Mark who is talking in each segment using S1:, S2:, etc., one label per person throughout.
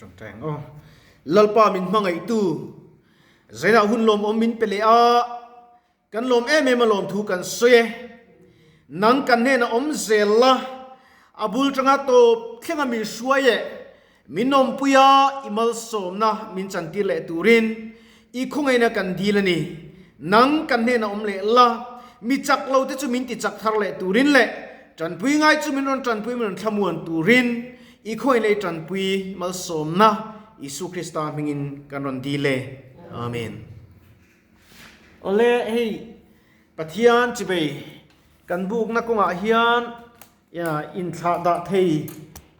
S1: Tawngtai ang aw. Lalpa min hmangaihtu, Zainah hun lawmawm min pe leh a, kan lawm em em a lawmthu kan sawi e. Nang kan hnenah awm zel la, a bul tanga tawp thlenga min hruai e. Min awmpui a, i malsawmna min chantir leh turin i khawngaihna kan dil a ni. Nang kan hnenah awm leh la, mi chak lo te chu min ti chak thar leh turin leh tanpui ngai chu min rawn tanpui min rawn thlamuan turin i khawngaihna i tanpui malsawmna Isua Krista hmingin kan rawn dil e. Amen. Awle, hei Pathian chibei kan bukna kawngah hian Inthlah dah thei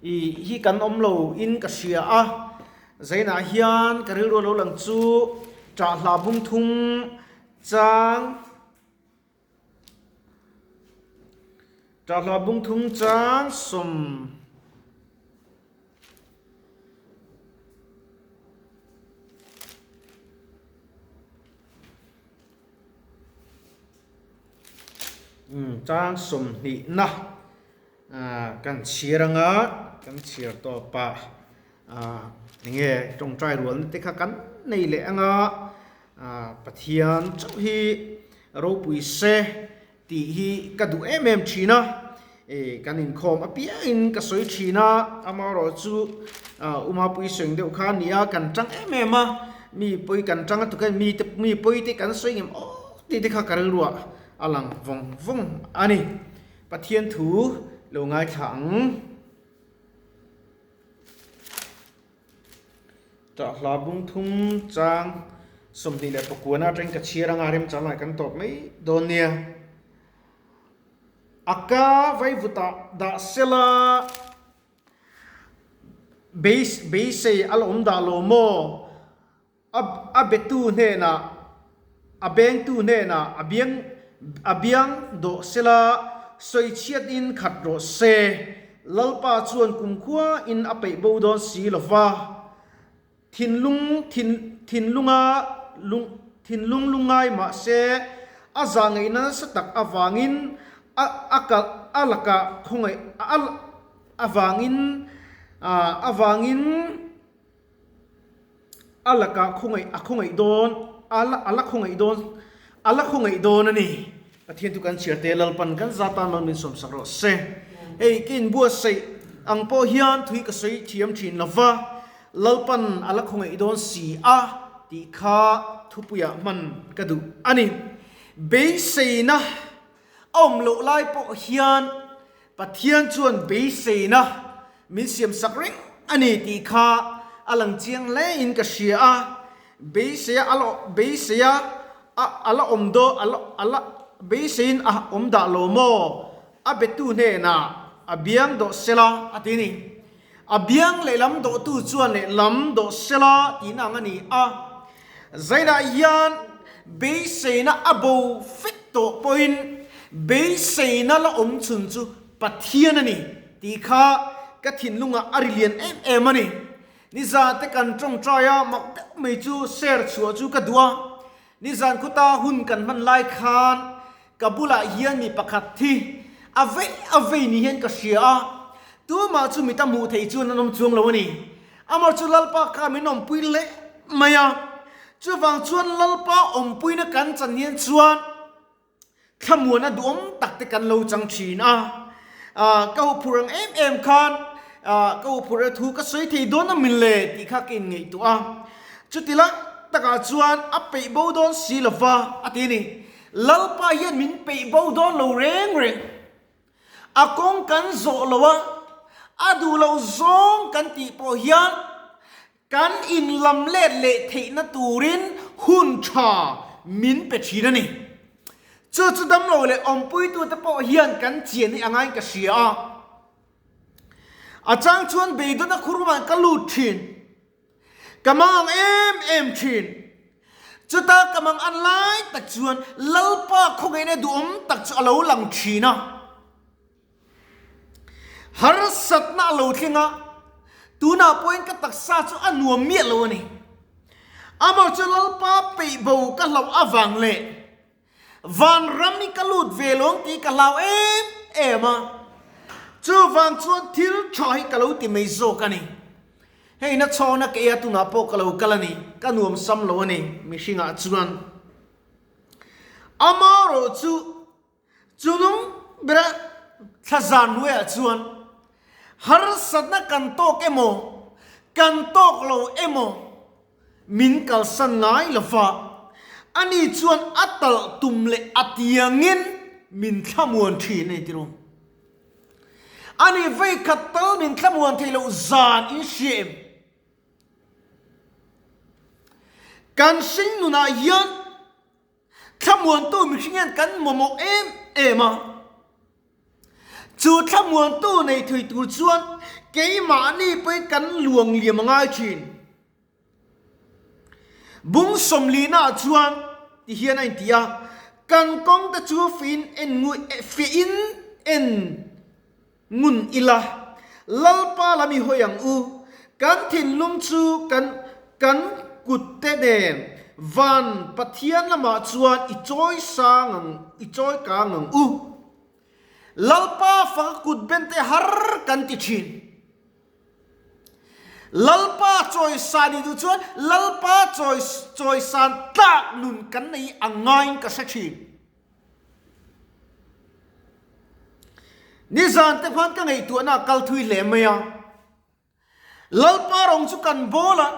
S1: i hi kan awm lo in ka hria a, Zainah hian ka rilru a lo lang chu ṭah hla bung thum chang ṭah hla bung thum chang sawm. Chang sawmhnihna kan chhiar anga kan chhiar tawp ah enge tawngtai rualna te kha kan nei leh anga Pathian chauh hi ropui se tih hi ka duh em em thin a, kan inkhawm apiangin ka sawi thin a, amaherawhchu Umapui seng deuh kha a ni a, kan tang em em a, mi pawi kan tang a tukin mite mi pawi te kan sawi ngem aw tih te kha ka rilruah a lang vawng vawng a ni. Pathian thu lo ngaithla ang. Tah hla bung thum chang 29 atangin ka chhiar anga remchang lai kan tawp mai dawn nia. A ka vaivutah dah sela beisei a la awm dah lo maw? A betu hnenah, a bengtu hnenah a biang a biang dawh sela, sawichhiat in khat rawh se. Lalpa chuan kumkhua in a peih bo dawn si lo va, thinlung thin thinlunga lung thinlung lungngai mah se, a zah ngaihna nasa tak avangin a a kalh a lakah khawngaih a avangin avangin A lakah khawngaih a khawngaih dawn a la a la khawngaih dawn a la khawngaih dawn a ni. Pathian chu kan chhiar te Lalpan kan za tan lo min sawmsak rawh se. Hei ka inbuatsaih ang pawh hian thui ka sawi thiam thin lo va, Lalpan a la khawngaih dawn si a tih kha thupuiah hman ka duh a ni. Beiseina a awm loh lai pawh hian Pathian chuan beiseina min siamsak reng a ni tih kha a lang chiang hle in ka hria a, beiseia a la beiseia a a la awm daw a la a la beiseiin a awm dah lo maw? A betu hnenah a biang dawh sela a ti ni. A biang lehlam dawhtu chuan lehlam dawh sela tihna ang a ni a, Zainah hian beiseina a bo fek tawh pawhin beiseina la awm chhun chu Pathian a ni tih kha ka thinlungah a ri lian em em a ni. Nizan te kan tawngtai a, mak deuh mai chu share chhuah chu ka duh a. Nizan khuta hun kan hman lai khan ka bulah hian mi pakhat thi a vei a vei ni hian ka hria a, tumah chu mita hmuh theih chuan an awm chuang lo a ni. Amah chu Lalpa kha min awmpui leh mai a, chuvang chuan Lalpa awmpuina kan chan hian chuan thlamuana duhawm tak te kan lo chang thin a. Ka huphurh ang em em khan ka huphurh a thu ka sawi thei dawn a min le tih kha ka inngaihtuah a. Chuti lai takah chuan a peih bo dawn si lova a ti a ni. Lalpa hian min peih bo dawn lo reng reng. A kawng kan zawh lo a, a duh loh zawng kan tih pawh hian kan inlam let leh theihna turin hun tha min pe thin a ni. Chu chu damlo leh awmpuitute pawh hian kan chian hi a ngaiin ka hria a. A chang chuan beidawn a khurumah ka lut thin. Ka mang ang em em thin. Chuta ka mang an lai tak chuan Lalpa khawngaihna duhawm tak chu a lo lang thin a. Harsatna a lo thleng a, tunah pawhin ka taksa chu a nuam miah lo a ni. Amah chu Lalpa peih bo ka hlauh avang leh Vanram hi ka lut ve lo ang tih ka hlau em em a, chuvang chuan thil tha hi ka lo ti mai zawk a ni. Hei na chhawna keia tunah pawh ka lo kal a ni, ka nuam sam lo a ni, mihringah chuan. Amarawh chu chunung bera thlazan hnuaiah chuan harsatna kan tawk emaw, kan tawk lo emaw min kalsan ngai lo va, ani chuan a talh tum leh a tiangin min thlamuan thin a ni tiraw. Ani veikhat tal min thlamuan thei loh zan in hria em? Kan hring nunah hian thlamuantu mihring hian kan mamawh em em a. Chu thlamuantu nei thui tur chuan keimahni pawhin kan luang liam a ngai thin. Bung sawmlina chuan ti hian a inti a, Kan kawng te chu fiin en fiin en ngun ila, Lalpa lam i hawi ang u, kan thinlung chu kan kan kut te nen van Pathian lamah chuan i chawi sang ang i chawi kang ang u. Lalpa faka kut ben te har kan ti thin. Lalpa chawisan i duh chuan Lalpa chawi chawisan tlak nun kan nei a ngaiin ka hre thin. Nizan te khan ka ngaihtuahna a kal thui hle mai a. Lalpa rawng chu kan bawl a,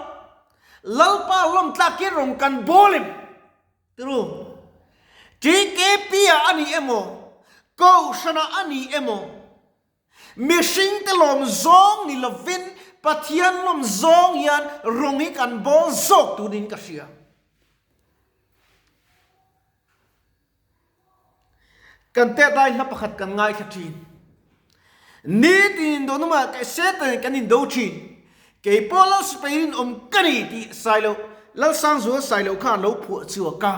S1: Lalpa lawm tlakin rawng kan bawl em? Tiru, TKP ah a ni emaw, Kohhran ah a ni emaw, Mihringte lawm zawng ni lovin Pathian lawm zawng hian rawng hi kan bawl zawk turin ka hria. Kan tet lai hla pakhat kan ngaithla thin. Nitin indo numa ka Satan kan indo thin. Kei pawh Lal sipai rinawm ka ni tih Sailo Lalsangzuala Sailo khan lo phuah chhuak a.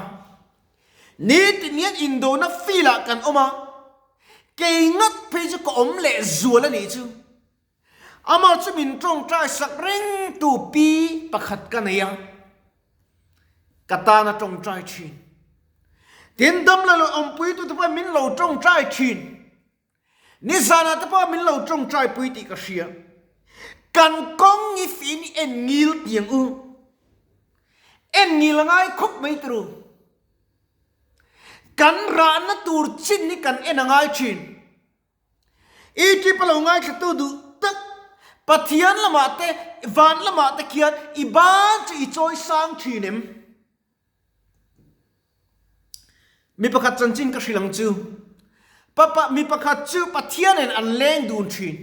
S1: Nitin hian indona field ah kan awm a, kei ngat phei chu ka awm leh zual a nih chu. Amah chu min tawngtai sak reng tu pi pakhat ka nei a, ka tan a tawngtai thin. Tin, damlo leh awmpui tute pawhin min lo tawngtai thin. Nizanah te pawh min lo tawngtai pui tih ka hria. Kan kawng i fin i en ngil tiang u. En ngil a ngai khawp mai turu. Kan rahna tur chin hi kan en a ngai thin. Egypt a lo ngaithlatu duh tak Pathian lamah te van lamah te khian i ban chu i chawi sang thin em? Mi pakhat chanchin ka hrilh ang chu. Papa, mi pakhat chu Pathian in an leng dun thin.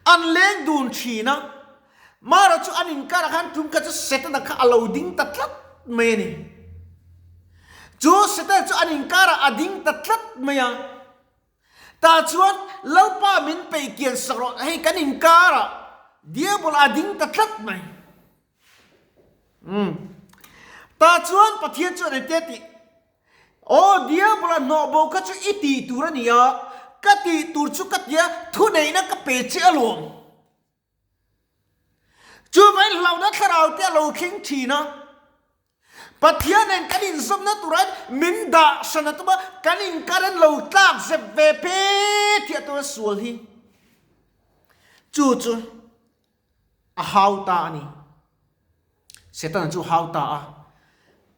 S1: An leng dun thin a, Mara chu an inkar ah khan tum kha chu Setana kha a lo ding ta tlat mai a ni. Chu Setana chu an inkar ah a ding ta tlat mai a. Tah chuan Lalpa min peih kian sak rawh, hei kan inkar ah Diabol a ding ta tlat mai. Umm. Tah chuan Pathian chuan engtia tih? Aw, Diabola hnawh bo kha chu i tih tur a ni a, ka tih tur chu ka tia thuneihna ka pe che alawm. Chuvangin hlauhna thlarau te a lo thleng thin a. Pathian nen kan inzawmna tura min dah hran a tum a, kan inkar in lo tlak zep ve phe thiah tura sual hi. Chu chu. A hau ta a ni. Setana chu hau ta a.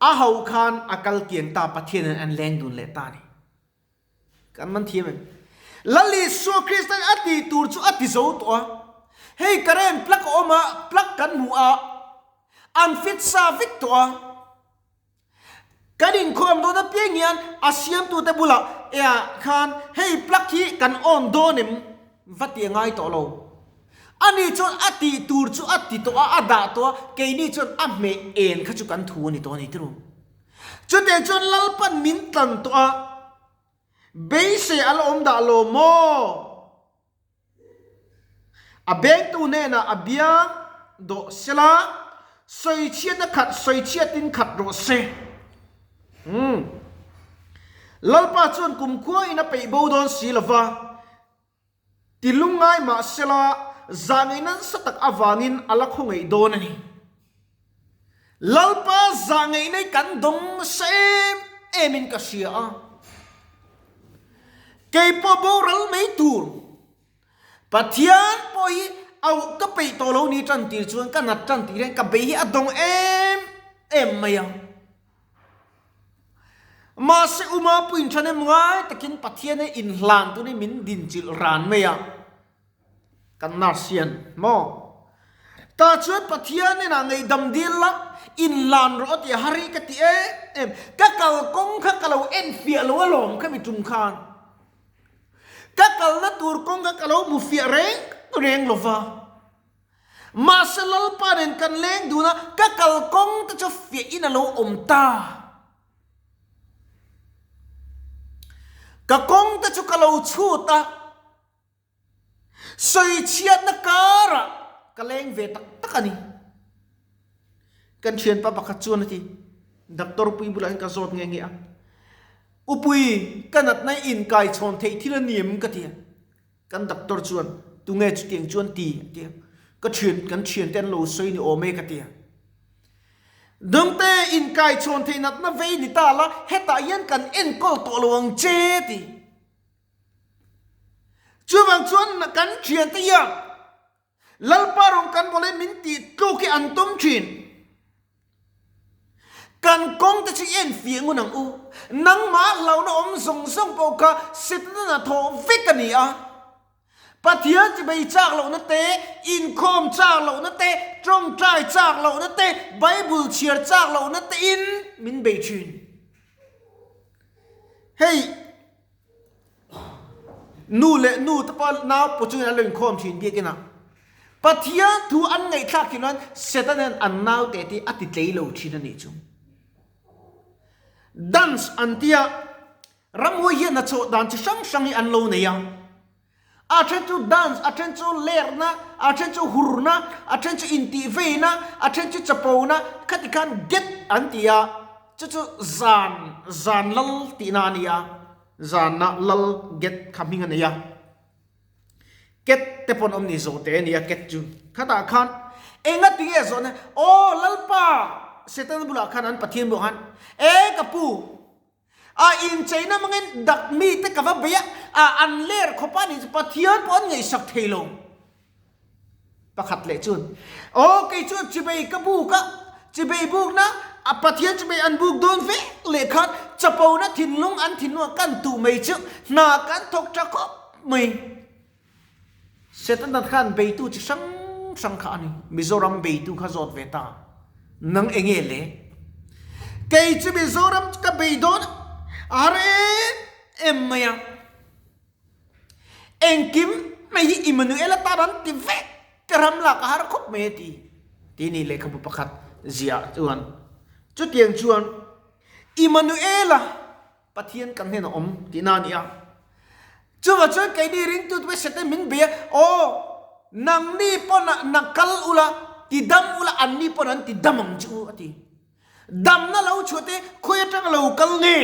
S1: A hauh khan a kal kian ta Pathian in an leng dun leh ta a ni. Kan man thiam em? Lal Isua Krista in a tih tur chu a ti zo tawh a. Hei current plug a awm a, plug kan hmu a, an fit sa vek tawh a. Kan inkhawm dawn apiang hian a siamtute bulah eah khan hei plug hi kan on dawn em va tih a ngai tawh lo. Ani chuan a tih tur chu a ti tawh a, a dah tawh a, keini chuan a hmeh en kha chu kan thu a ni tawh a ni tiraw. Chutiang chuan Lalpan min tlan tawh a, beisei a la awm dah lo maw? A bengtu hnenah a biang dawh sela, sawichhiatna khat sawichhiatin khat rawh se. Umm. Lalpa chuan kumkhua in a peih bo dawn si lova, ti lungngai mah sela, zah ngaih nasa tak avangin a la khawngaih dawn a ni. Lalpa zah ngaihna hi kan dawng nasa em em in ka hria a. Kei pawh boral mai tur. Pathian pawh hi Auh ka peih tawh lo ni tan tir chuan ka nat tan tir hian ka bei hi a dawng em em mai a. Mahse Uma puiin thahnem ngai takin Pathian a inhlan turin min dinchilh ran mai a. Kan nurse hian maw? Tah chuan Pathian hnenah ngaihdam dil la, inhlan rawh a ti a, Hari ka ti em em. Ka kalkawng kha ka lo enfiah lo alawm khami tum khan. Ka kalna tur kawng kha ka lo hmu fiah reng reng lo va. Mahse Lalpa nen kan leng dun a, ka kalkawng te chu fiahin a lo awm ta. Ka kawng te chu ka lo chhut a, sawichhiatna karah ka leng ve tak tak a ni. Kan thianpa pakhat chuan a ti, Doctor pui bulah hian ka zawt nge nge a, U Pui, ka natna i inkaichhawn theih thil a ni em? ka ti a. Kan doctor chuan, Tunge chutiang chuan ti? a ti a. Ka thian, kan thiante an lo sawi ni awm e ka ti a. Dawngte, inkaichhawn theih natna vei ni ta la, hetah hian kan enkawl tawh lo ang che a ti. Chuvang chuan kan thiante hian Lalpa rawng kan bawlh e min tih tluk hi an tum thin. Kan kawng te chu i enfiah ngun ang u. Nangmah hlauhna awm zawng zawng pawh kha Setana thawh vek a ni a. Pathian chibei chak lohna te, inkhawm chak lohna te, tawngtai chak lohna te, Bible chhiar chak lohna te in min bei thin. Hei. Nu leh nu te pawh nau pawh chungin an lo inkhawm thin biakin a. Pathian thu an ngaihthlak thin chuan Satan hian an nau teh tih a ti tlei lo thin a nih chu. Dance an tia ramhuai hian hnathawh dan chi hrang hrang hi an lo nei a. A then chu dance, a then chu lerhna, a then chu hurna, a then chu intihveina, a then chu chapona, khati khan get an ti a. Chu chu zan, zan lal tihna a ni a, zanna lal get kha hming a nei a. Ket te pawn awm ni zawh te a ni a ket chu. Khatah khan enga tinge zawhna, Aw Lalpa! Setana bulah khan an Pathian bulah khan, E ka pu, a incheina hmangin dak mite ka va bei a, a an ler khawp a ni chu Pathian pawh an ngaihsak thei lo. Pakhat leh chuan, Aw, kei chuan chibei ka buk a, chibei bukna a Pathian chibei an buk dawn vek leh khan chapona thinlung an thinlungah kan tuh mai chu hna kan thawk tha khawp mai. Setana khan beitu chi hrang hrang kha a ni. Mizoram beitu kha zawt ve ta. Nang enge le? Kei chu Mizoram ka bei dawn a har em em mai a. Engkim mai hi Immanuel atan an ti vek ka ram lak a har khawp mai a ti. Ti ni lehkhabu pakhat ziah chuan chutiang chuan Immanuela Pathian kan hnenah awm tihna a ni a. Chuvah chuan keini ringtu te Satan min bei a, aw nangni pawn na kal ula ti dam ula anni pawn an ti dam ang che u a ti. Damna lo chhuah te khawi atanga lo kal nge?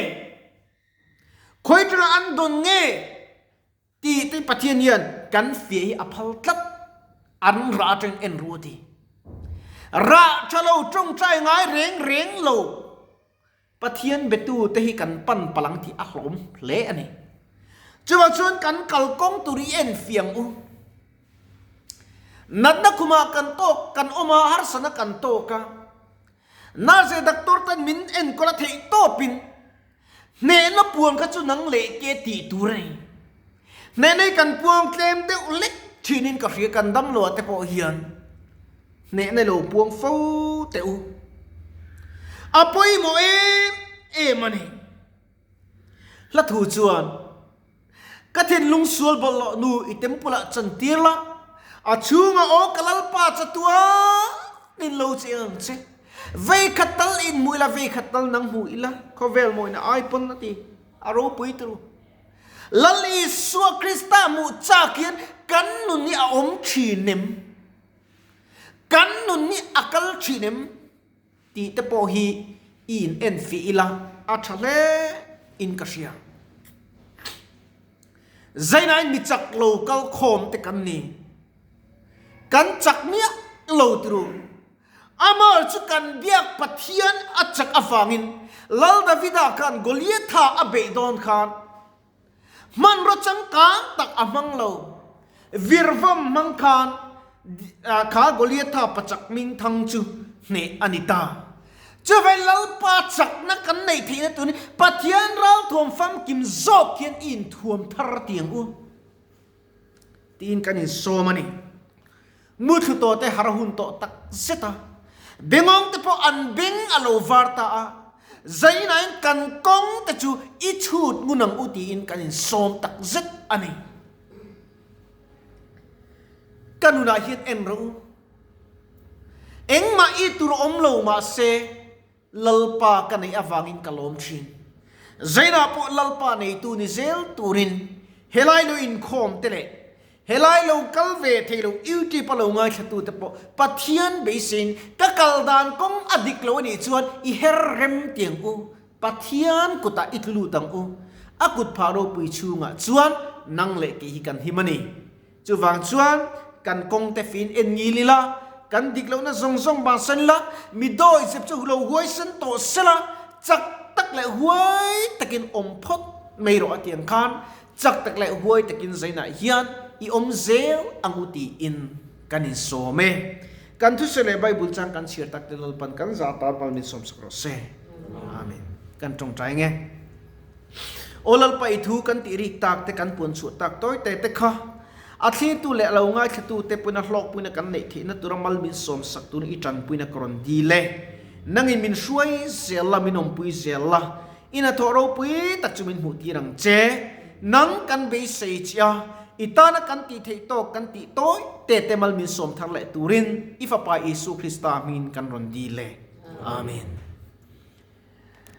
S1: Khawi tanga an dawn nge tih te Pathian hian kan fiah hi a phal tlat, an rah atangin en ru a ti. Rah tha lo tawngtai ngai reng reng lo Pathian betu te hi kan pan palang tih a hlawm hle a ni. Chuvang chuan kan kalkawng tur hi en fiang u. Natna khumah kan tawk, kan awm a, harsatna kan tawk a. Nurse doctor ten min enkawl a theih tawpin hnehna puan kha chu nang leh ke tih tur a ni. Hnehna hi kan puang tlem deuh lek thinin ka hria kan dam lo ah te pawh hian hnehna lo puang fo teh u. A pawimawh em em a ni. Hla thu chuan, Ka thinlung sual bawlhhlawh nu i temple ah chantir la, a chhunga aw ka Lalpa chatuan in lo cheng ang che. Vei khat tal in hmu ila, vei khat tal nang hmu ila, khawvel mawina ai pawn a ti, a ropui turu. Lal Isua Krista hmuh chak hian kan nun hi a awm thin em? Kan nun hi a kal thin em? Tih te pawh hi i in en fih ila a tha hle in ka hria. Zainain mi chak lo kal khawm te kan ni. Kan chak miah lo tiru. Amah chu kan biak Pathian a chak avangin Lal Davida khan Goliatha a beih dawn khan Hmanraw changkang tak a hmang lo. Virvam hmang khan. Kha Goliatha pachak hmingthang chu hneh a ni ta. Chuvei Lalpa chakna kan neih theihna turin Pathian ralthuam famkim zawk hian i inthuam thar tiang u tiin kan insawm a ni. Muthlu tawh te har hun tawh tak zet a, bengawng te pawh an beng a lo var ta a, zainain kan kawng te chu i chhut ngun ang u tiin kan insawm tak zet a ni. Ka nunah hian en rawh u. Engmah i tur awm lo mahse Lalpa ka neih avangin ka lawm thin. Zainah pawh Lalpa neitu ni zel turin helai lo inkhawm te leh helai lo kal ve thei lo YouTube a lo ngaithla te pawh Pathian beiseiin ka kal dan kawng a dik lo anih chuan i her rem tiang u. Pathian kutah i tlu lut ang u. A kut phah ropui chhungah chuan nang leh kei hi kan him a ni. Chuvang chuan kan kawng te fin en ngil ila, kan dik lohna zawng zawng bansan ila, mi dawi zep chu lo huaisen tawh sela, chak tak leh huai takin awm phawt mai rawh a ti ang khan, chak tak leh huai takin zainah hian i awm zel ang u tiin kan insawm e. Kan thusawi leh Bible chang kan chhiar tak te Lalpan kan zah tan mal min sawmsak rawh se. Amen. Kan tawngtai nge. Aw Lalpa i thu kan tih rik tak te kan puan chhuah tak tawi te te kha a thlirtu leh a lo ngaithlatu te puina hlawkpuina kan neih theihna tura mal min sawmsak turin i tanpuina ka rawn dil e. Nangin min hruai zel la, min awmpui zel la, i hnathawh ropui tak chu min hmuh tir ang che. Nang kan beisei che a, i tana kan tih theih tawk kan tih tawi te te mal min sawm thar leh turin i Fapa Isu Krista hmingin kan rawn dil e. Amen.